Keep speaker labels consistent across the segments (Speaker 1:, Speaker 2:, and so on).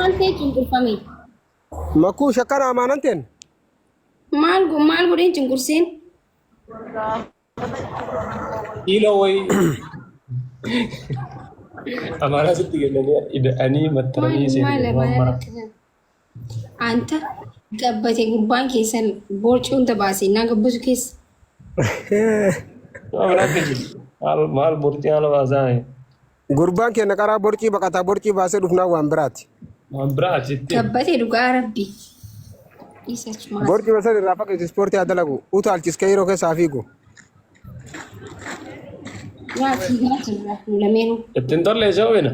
Speaker 1: Maal ta'e cunqurfame?
Speaker 2: Makuu shakkana amaanan teen.
Speaker 1: Maal maal godheen cunqurseen?
Speaker 3: Kiiloo wayii amaanaa sitti kennanii ida'anii maxxananii
Speaker 1: Maal
Speaker 3: seenanii
Speaker 1: maal
Speaker 3: waan
Speaker 1: maal
Speaker 3: mara.
Speaker 1: akkana? Anta gabbate gurbaan keessan borcii hunda baase naa gabbatu keessa.
Speaker 3: Waan akka jiru. Maal maal borcii haala baasaa.
Speaker 2: Gurbaan keenya qaraa borcii baqataa borcii baasee dhufnaan waan biraati.
Speaker 3: Waan biraa achitti.
Speaker 1: Gabbate dhugaa rabbi. Isa achumaa.
Speaker 2: Borcii basan irraa fageessu ispoortii haa dalagu. Utaalchiskee yeroo keessaa fiigu.
Speaker 1: Waa fiigaa jirra nu lameenuu.
Speaker 3: Ittiin tolle isa ho'ina.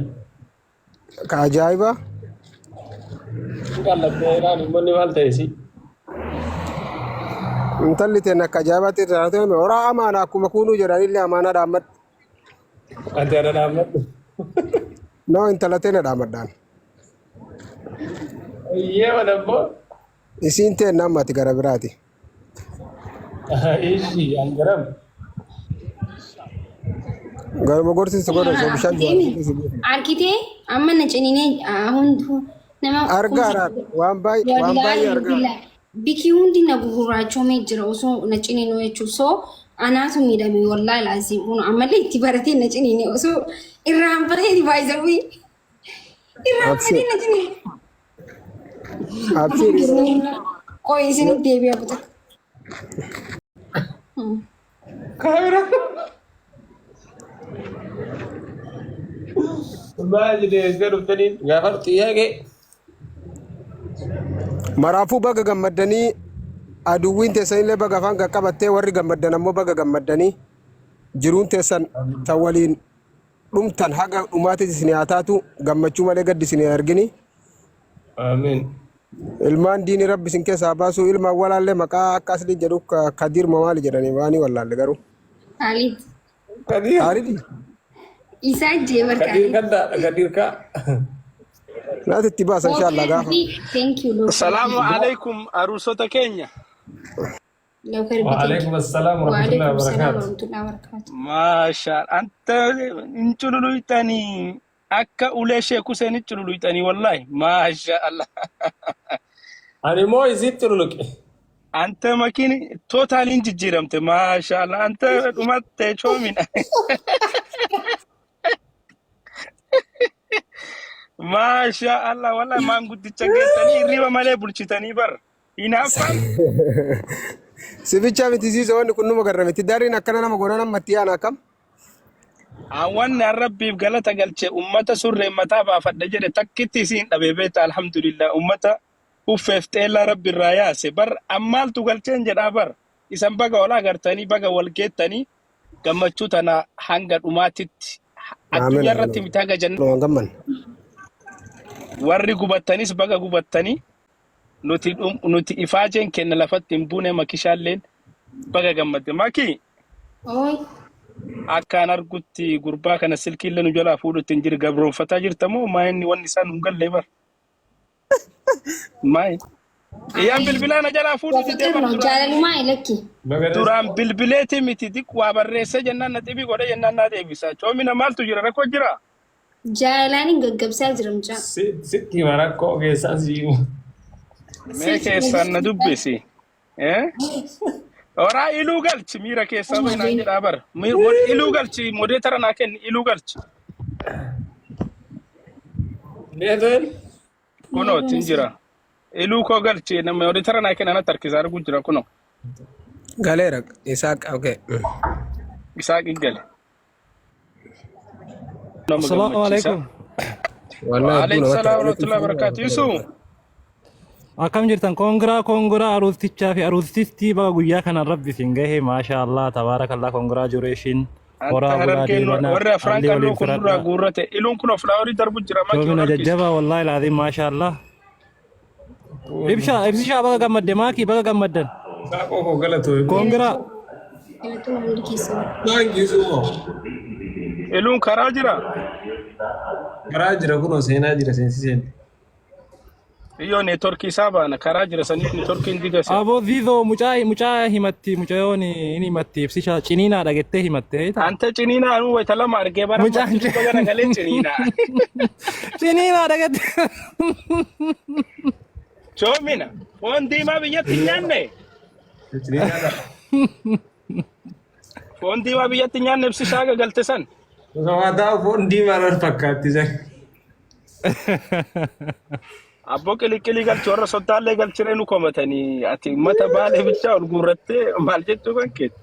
Speaker 2: Ka ajaa'ibaa.
Speaker 3: Qallattee iraan immoo maal ta'e si.
Speaker 2: Intalli teen akka ajaa'ibaatti irraa ta'e horaa amaana akkuma kuunuu jedhanillee amaanaa dhaammadhu.
Speaker 3: Ati ana dhaammadhu.
Speaker 2: No intala teena dhaamadhaan.
Speaker 3: Iyyee mana immoo.
Speaker 2: Isiin teen ammati gara biraati.
Speaker 3: Ishi angaram.
Speaker 2: Garuma gorsiisu godha osoo bishaan
Speaker 1: Arkitee amma na ciniinee hunduu nama
Speaker 2: Argaa araar waan baay'ee waan baay'ee argaa.
Speaker 1: Biki hundi na gugurraachomee jira osoo na ciniinuu jechuun soo anaatu miidhame wallaahi laazim kun ammallee itti baratee na ciniine osoo irraa hanfatee baay'isawii irraa hanfatee na ciniine.
Speaker 2: Abshir
Speaker 1: Qoy isinitti deebi'a buta.
Speaker 3: Kaamera. Maal jedhee eessa dhuftaniin gaafa xiyyaaqee.
Speaker 2: Maraafuu baga gammaddanii aduwwiin teessanillee baga afaan qaqqabattee warri gammaddan ammoo baga gammaddanii jiruun teessan tan waliin dhumtan haga dhumaatis isin haa taatu gammachuu malee gaddi isin hin argini.
Speaker 3: Amiin.
Speaker 2: Ilmaan diini rabbi isin keessaa baasu ilmaan walaallee maqaa akka asliin jedhu Kadiir moo maali jedhanii waanii wallaalle garuu.
Speaker 1: Khalid.
Speaker 3: Kadiir.
Speaker 2: Kaalidi
Speaker 1: Isaa jee
Speaker 3: Kadiir
Speaker 1: barkaadhi.
Speaker 3: kaddaadha Kadiir kaa.
Speaker 2: naati itti baasa inshallah gaafa.
Speaker 1: Thank you. Lord.
Speaker 4: Salaamu alaikum aruusota keenya.
Speaker 1: Lookar bi thank you.
Speaker 3: Waalaikum assalaam warahmatullahi
Speaker 1: Waalaikum salaam
Speaker 3: wabarakatuh.
Speaker 1: warahmatullahi wabarakatuh.
Speaker 4: Maashaa anta hin cululuqxanii akka ulee sheek Huseen hin cululuqxanii wallaahi maashaa Allah.
Speaker 3: Ani immoo isitti luluqe.
Speaker 4: Anta makiin tootaaliin jijjiiramte maashaa Allah anta dhumatte choomina. Maashaa Allah wallaahi maanguddicha geessanii hirriba malee bulchitanii bar. Hinaaffaan
Speaker 2: Si bichaa miti siisa wanni kun numa garra miti. Darriin akkana nama godhan amma itti yaana akkam.
Speaker 4: Wanni an rabbiif galata galche ummata surreen mataa baafadha jedhe takkitti isiin dhabe beekta alhamdulillah ummata uffeef xeellaa rabbi irraa yaase bar ammaaltu galcheen jedhaa bar isan baga wal agartanii baga wal geettanii gammachuu tana hanga dhumaatitti
Speaker 2: Aamen
Speaker 4: addunyaa irratti
Speaker 2: aamen.
Speaker 4: miti hanga janna
Speaker 2: Waan gamman.
Speaker 4: warri gubattanis baga gubattanii Nuti dhum- nuti ifaajeen kenna lafatti hin buune makishaalleen baga gammadde. Maki
Speaker 1: Oi.
Speaker 4: akkaan argutti gurbaa kana silkiillee nu jalaa fuudhutti hin jiru gabroonfataa jirta moo maa inni wanni isaan hin galle bar. Maay. Iyyaan bilbilaa na jalaa fuudhu didee
Speaker 1: Wafiqir
Speaker 4: bar
Speaker 1: no
Speaker 4: duraan.
Speaker 1: jaalalumaa lakki.
Speaker 3: Baga das.
Speaker 4: Duraan bilbileeti miti diq waa barreessee jennaan na xibii godhe jennaan naa deebisa. Coomina maaltu jira rakkoo jira?
Speaker 1: Jaalalaan gaggabsaa jira mucaa.
Speaker 3: Sitti hima rakkoo keessaa si hima.
Speaker 4: Mee
Speaker 1: Silkii
Speaker 4: keessaan na dubbisi. Eh? Horaa iluu galchi miira keessaa bahi naan jedhaa bara. Iluu galchi modeetara naa kenni iluu galchi.
Speaker 3: Neeteen.
Speaker 4: Kunoo ittiin jira. Iluu koo galchi nama modeetara naa kenni anatti harkisaa arguu jira kunoo.
Speaker 2: Galeera Isaaq okay.
Speaker 4: Isaaq gale. Nama
Speaker 5: Assalamu
Speaker 4: gammachiisa.
Speaker 5: alaikum.
Speaker 2: Wallahi hedduu
Speaker 4: Waalaikum
Speaker 2: namatti
Speaker 4: salaam
Speaker 2: tola.
Speaker 4: warahmatullahi wabarakatuh. Yusuf.
Speaker 5: Akkam jirtan kongiraa kongiraa aruustichaa fi aruustittii baga guyyaa kanaan rabbi isin gahe maashaa Allah tabaarakallah congratulation
Speaker 4: Anta
Speaker 5: horaa bulaa
Speaker 4: harargeen
Speaker 5: deebana
Speaker 4: warri afraan
Speaker 5: alli
Speaker 4: qalloo
Speaker 5: waliin
Speaker 4: kun nurraa
Speaker 5: firadhaa
Speaker 4: guurrate. Iluun kun flaaworii darbu jira makii ol
Speaker 5: yoomina
Speaker 4: harkisi.
Speaker 5: jajjabaa wallaahi laaziim maashaa Allah Ibshaa ibsishaa baga gammadde maakii baga gammaddan
Speaker 3: Saaqoo koo galatoomi.
Speaker 5: kongiraa
Speaker 1: Galatuma hundi keessan.
Speaker 3: Thank you so much.
Speaker 4: Iluun karaa jira.
Speaker 3: Karaa jira kunoo seenaa jira seensiseen.
Speaker 4: Iyyoo neetworkii isaa baana karaa jira saniif neetworkiin digase.
Speaker 5: Aboo Zizoo mucaa mucaa himatti mucayoon inni himatti ibsisha ciniinaa dhagettee himatte beektaa?
Speaker 4: Ante ciniinaa anuu wayita lama argee bara
Speaker 5: Mucaan
Speaker 4: ammatti duuba garagalee ciniinaa.
Speaker 5: ciniinaa dhagette.
Speaker 4: Choomina foon diimaa biyyatti hin nyaanne. Foon diimaa biyyatti hin nyaanne ibsishaa gagalte san.
Speaker 3: Osoo haa ta'u foon diimaa irra fakkaatti san.
Speaker 4: Abboo qiliqqilii galchi warra soddaallee galchiree nu komatanii ati uummata baalee bichaa ol guurrattee maal jechuu kan keeti.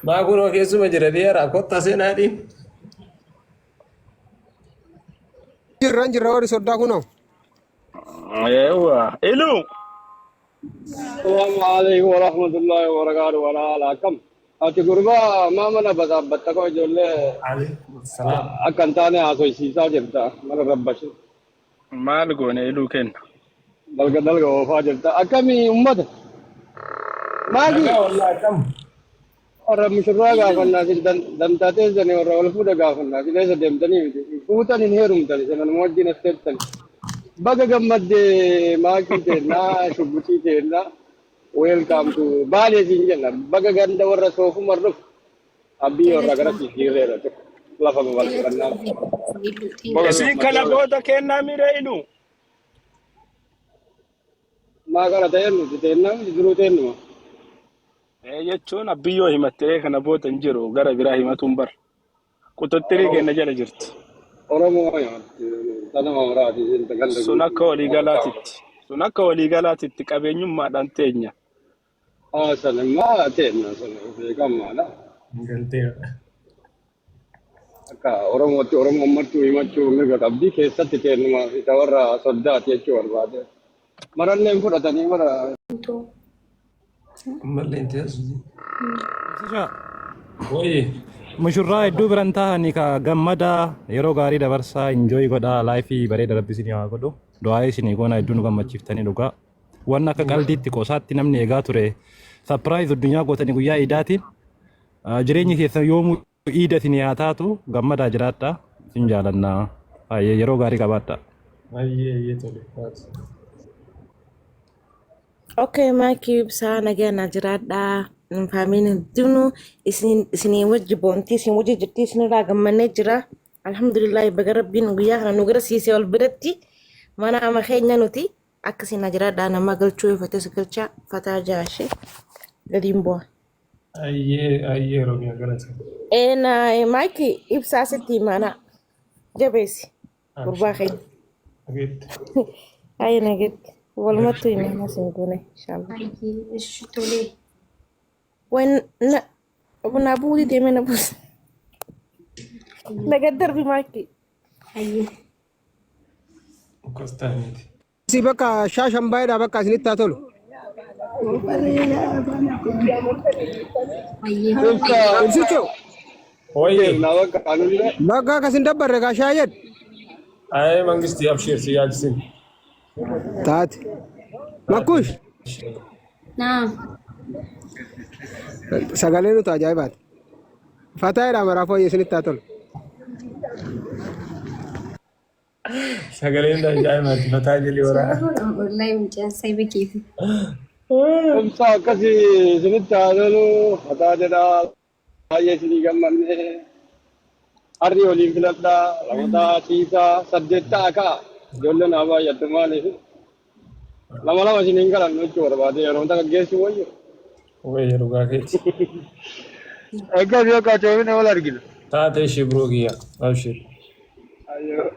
Speaker 3: Maa kunoo keessuma jira dhiyeera kottaa seenaa dhiin.
Speaker 2: Jirran jirra warri soddaa kunoo.
Speaker 4: Eewwa. Iluu.
Speaker 6: Assalamu alaikum warahmatullahi wabarakatuh. Wala ala akkam. Ati gurbaa maa mana basaabbatta koo ijoollee
Speaker 3: Alaikum salaam.
Speaker 6: akka hin taane haasofsiisaa jirta. Mana rabbashe.
Speaker 4: Maal goone iluu kenna.
Speaker 6: Dalga dalga oofaa jirta. Akkami ummata? Maagi
Speaker 3: Nagaa wallahi akkam.
Speaker 6: warra mushurraa gaafannaa isin dantaa teessanii warra wal fuudha gaafannaa isin eessa deemtanii miti. Fuutan hin heerumtan isin anuma wajjin as teessan. Baga gammaddee maakii teennaa shubbutii teennaa welcome to Baalee siin jenna. Baga ganda warra soofumar dhufu abbii warra gara jijjiirreera tokko lafa babal'ifannaa. Baga
Speaker 4: Isin kana
Speaker 6: gammaddee
Speaker 4: booda kennaa miiree iluu.
Speaker 6: maa kana ta'een nuti teennaa miti duruu teennuma.
Speaker 4: Ee jechuun abbiyyoo himattee kana booda hin jiru gara biraa himatuun bar. Quxuxxirii kenna jala jirti.
Speaker 6: Oromoo tanuma muraati isin ganda
Speaker 4: Sun akka
Speaker 6: guutuu.
Speaker 4: waliigalaatitti. Sun akka waliigalaatitti qabeenyummaadhaan teenya.
Speaker 6: Haa sana immoo teenna sana beekamaadha.
Speaker 3: Galteera.
Speaker 6: Akka Oromootti Oromoon martuu himachuu mirga qabdi keessatti teennumaa fi ta warra soddaati jechuu barbaade. Maralleen fudhatanii mara
Speaker 3: Ammallee hin teessu.
Speaker 5: Ibsisha
Speaker 3: Wayii.
Speaker 5: mushurraa hedduu biran taa'anii ka gammadaa yeroo gaarii dabarsaa enjoy godhaa laayifii bareeda rabbi isinii haa godhu du'aa isinii goona hedduu nu gammachiiftanii dhugaa wanna akka qaldiitti qosaatti namni eegaa ture sapiraayiz addunyaa gootanii guyyaa iidaatiin jireenyi keessan yoomuu iida isinii haa taatu gammadaa jiraadhaa isin jaalannaa baay'ee yeroo gaarii qabaadhaa.
Speaker 3: Ayyee ayyee tole. Taatu.
Speaker 7: Okay, maakii ibsaa nagaa naa jiraadhaa. Faamiin hundinuu isin isinii wajji boontii isin wajji jirtii isinirraa gammannee jira. Alhamdulillah baga rabbiin guyyaa kana nu garasiise wal biratti mana ama keenya nuti akkasii naa jiraadhaa nama galchuu yoo fetes galchaa fataa jaashee gadiin bu'a.
Speaker 3: Ayyee ayyee Oromiyaa galata.
Speaker 7: Een maakii ibsaa sitti himaanaa jabeessi gurbaa
Speaker 3: Abshir.
Speaker 7: keenya.
Speaker 3: Dhageetti.
Speaker 7: Ayyi nagetti walumattuu himaanaa sin goone inshallah.
Speaker 1: Baay'ee ishi tolee.
Speaker 7: Wan na na buuti deemee na buusa. Na gad darbi maakii.
Speaker 1: Hayyee.
Speaker 3: Akkas ta'aniiti.
Speaker 2: Si bakka shaashan baay'eedha bakka isinitti haa tolu.
Speaker 1: Hayyee.
Speaker 6: ibsa
Speaker 2: Ibsichoo
Speaker 3: Wayii.
Speaker 6: deemna bakka anullee
Speaker 2: bakka akkas hin dabbarre kaa shaayeen.
Speaker 3: Ayee mangistii abshir si yaachisin.
Speaker 2: Taate. Makkush
Speaker 1: Naam.
Speaker 2: sagalee nuti ajaa'ibaati. Fataayidha maraafuu isinitti haa tolu.
Speaker 3: Sagaleen ajaa'ibaati mataa jalii waraa.
Speaker 1: Wallahi mucaan saiba keeti.
Speaker 6: ibsa akkasii isinitti haa tolu mataa jedhaa baay'ee isinii gammannee harri waliin filadhaa lamataa ciisaa saddeet ta'a ka'a ijoolleen haa baay'attu maaliif lama lama isiniin galannu jechuu barbaade yeroo takka geessu wayyo.
Speaker 3: Wayii dhugaa keeti.
Speaker 6: Akkas yoo qachoomine wal argina.
Speaker 3: Taate ishee biroo kiyya abshir.
Speaker 6: Ayyoo.